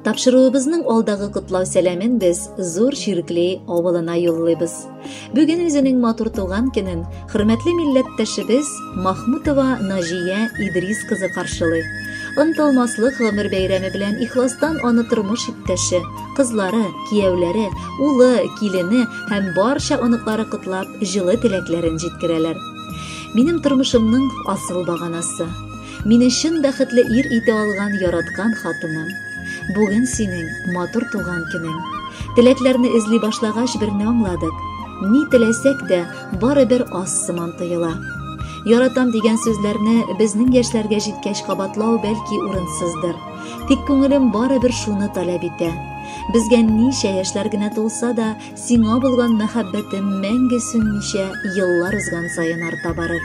Тапшыруыбызның алдагы котлау сәламен без Зур Чиркли авылына юллыйбыз. Бүген үзенең матур туган көнен хөрмәтле милләттәшебез Махмутова Наҗия Идрис кызы каршылый. Онытылмаслык гомер бәйрәме белән ихластан аны тормыш иптәше, кызлары, кияүләре, улы, килене һәм барча оныклары котлап, җылы теләкләрен җиткерәләр. Минем тормышымның асыл баганасы. Мине чын бәхетле ир итә алган яраткан хатыным. Бүген синең матур туган көнең. Теләкләрне эзли башлагач берне аңладык. Ни теләсәк тә, барыбер аз сыман тоела. Яратам дигән сүзләрне безнең яшьләргә җиткәч кабатлау бәлки урынсыздыр. Тик күңелем барыбер шуны таләп итә. Безгә ничә яшьләр генә тулса да, Сиңа булган мәхәббәтем мәңге сүнмичә, еллар узган саен арта барыр.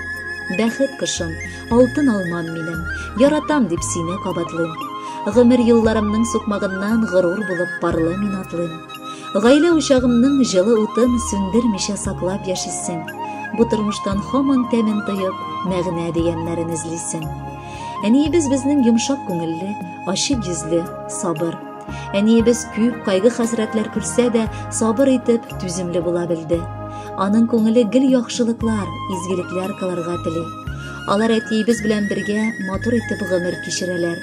Бәхет кошым, алтын алмам минем, яратам дип сине кабатлыйм. Гомер юлларымның сукмагыннан горур булып парлы мин атлыйм. Гаилә учагымның җылы утын сүндермичә саклап яшисең. Бу тормыштан һаман тәмен тоеп, мәгънә дигәннәрен эзлисең. Әниебез безнең йомшак күңелле, ачык йөзле, сабыр. Әниебез күп кайгы-хәсрәтләр күрсә дә, сабыр итеп, түземле була белде. Аның күңеле гел яхшылыклар, изгелекләр кылырга тели. Алар әтиебез белән бергә матур итеп гомер кичерәләр.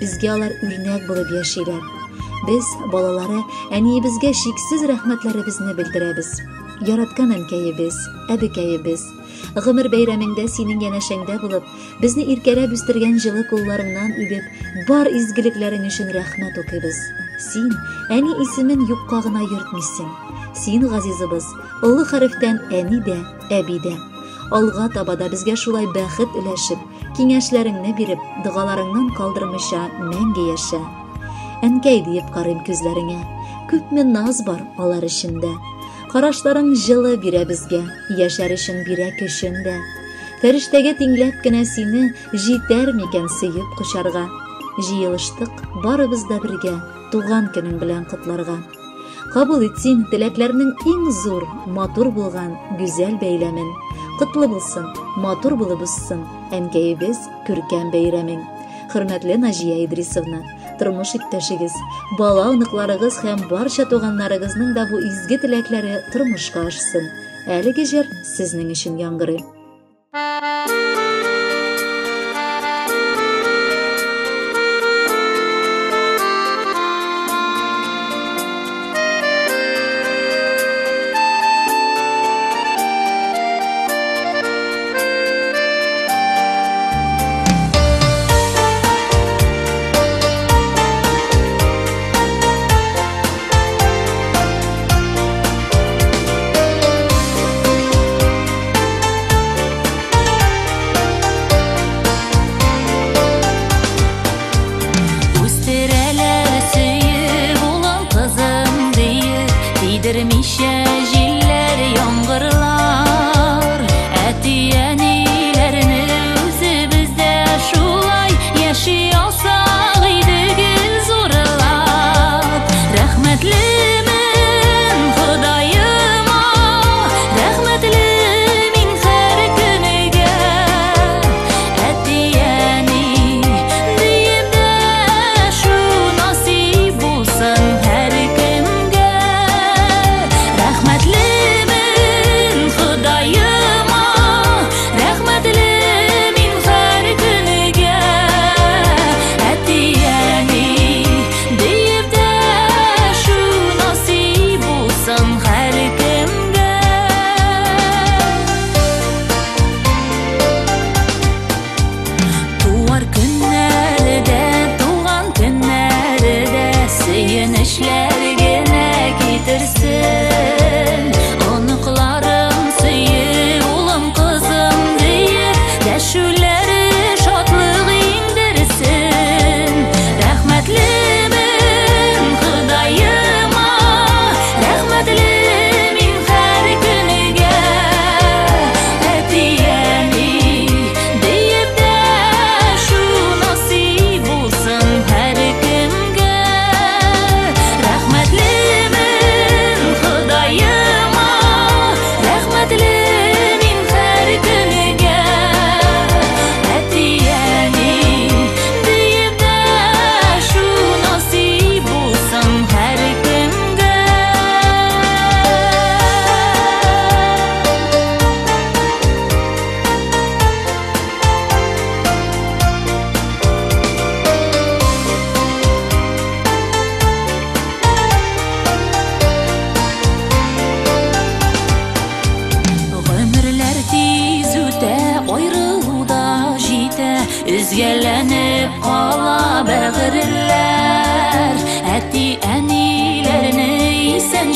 Безгә алар үрнәк булып яшиләр. Без, балалары, әниебезгә чиксез рәхмәтләребезне белдерәбез. Яраткан әнкәебез, әбекәебез, гомер бәйрәмеңдә синең янәшәңдә булып, Безне иркәләп үстергән җылы кулларыңнан үбеп, бар изгелекләрең өчен рәхмәт укыйбыз. Син, әни исемен юкка гына йөртмисең. Син, газизыбыз, олы хәрефтән әни дә, әби дә. Алга таба да безгә шулай бәхет өләшеп, киңәшләреңне биреп, догаларыңнан калдырмыйча мәңге яшә. Әнкәй диеп карыйм күзләреңә, күпме наз бар алар эчендә. Карашларың җылы бирә безгә, яшәр өчен бирә көчен дә. Фәрештәгә тиңләп кенә сине җитәр микән сөеп кочарга? Җыелыштык барыбыз да бергә туган көнең белән котларга. Кабул ит син теләкләрнең иң зур, матур булган гүзәл бәйләмен. Котлы булсын, матур булып узсын әнкәебез күркәм бәйрәмең. Хөрмәтле Наҗия Идрисовна, тормыш иптәшегез, бала оныкларыгыз һәм барча туганнарыгызның да бу изге теләкләре тормышка ашсын. Әлеге җыр сезнең өчен яңгырый. Үстерәләр сөеп улым кызым диеп, тидермичә җилләр, яңгырлар. Әти-әниләрне үзебез дә шулай яши алсак иде гел зурлап. Рәхмәтлемен Ходаема, рәхмәтле мин һәр көнегә. Әти-әни диеп дәшү насыйп булсын һәркемгә. Рәхмәтлемен.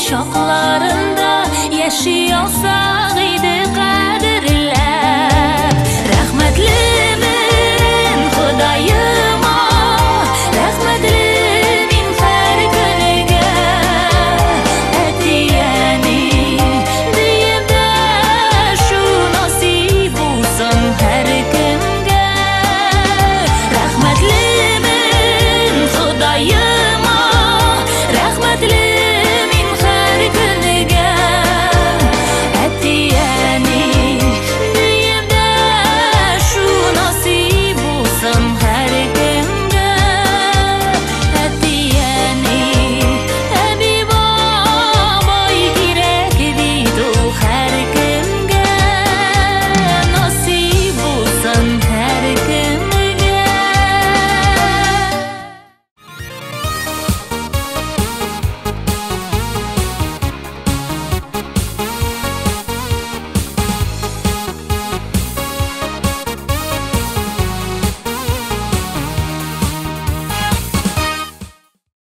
Кочакларында яши алсам.